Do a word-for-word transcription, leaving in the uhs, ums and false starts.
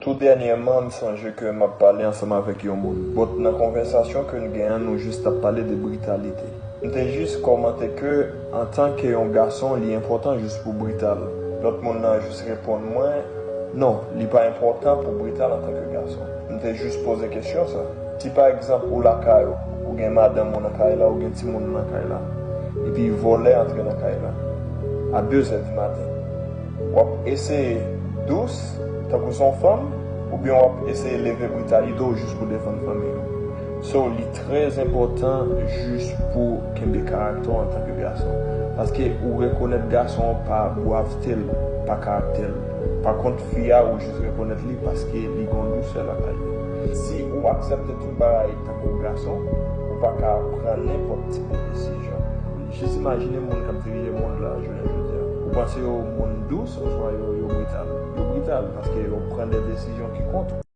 Tou dènyèman, m sonje ke m ap pale ansanm avèk yon moun. But nan konvèsasyon ke n gen an, nou jis t ap pale de britalite. M te jis kòmante ke, antanke yon gason, li enpòtan jis pou brital. Lòt moun nan jis reponn mwen, non, li pa enpòtan pou brital antanke gason. M te jis poze kesyon sa. Si pa egzanp ou lakay ou, ou gen madanm ou nan kay la, ou gen timoun ou nan kay la, epi vòlè antre nan kay la a de zè di maten, w ap eseye dous tankou se yon fanm, oubyen w ap eseye leve britalite w jis pou defann fanmi w? So, li trè enpòtan jis pou kenbe karaktè w antanke gason. Paske ou rekonèt gason an pa bravte l, pa karaktè l. Pa kont fi a, ou jis rekonèt li paske li gen yon dousè lakay li. Si ou aksepte tout bagay tankou gason, ou pa ka pran nenpòt tip de desizyon. Jis imajine moun k ap dirije mond la jounen jodi a. Ou panse yo moun dous oswa yo, yo brital? Yo brital paske yo pran de desizyon ki kont ou.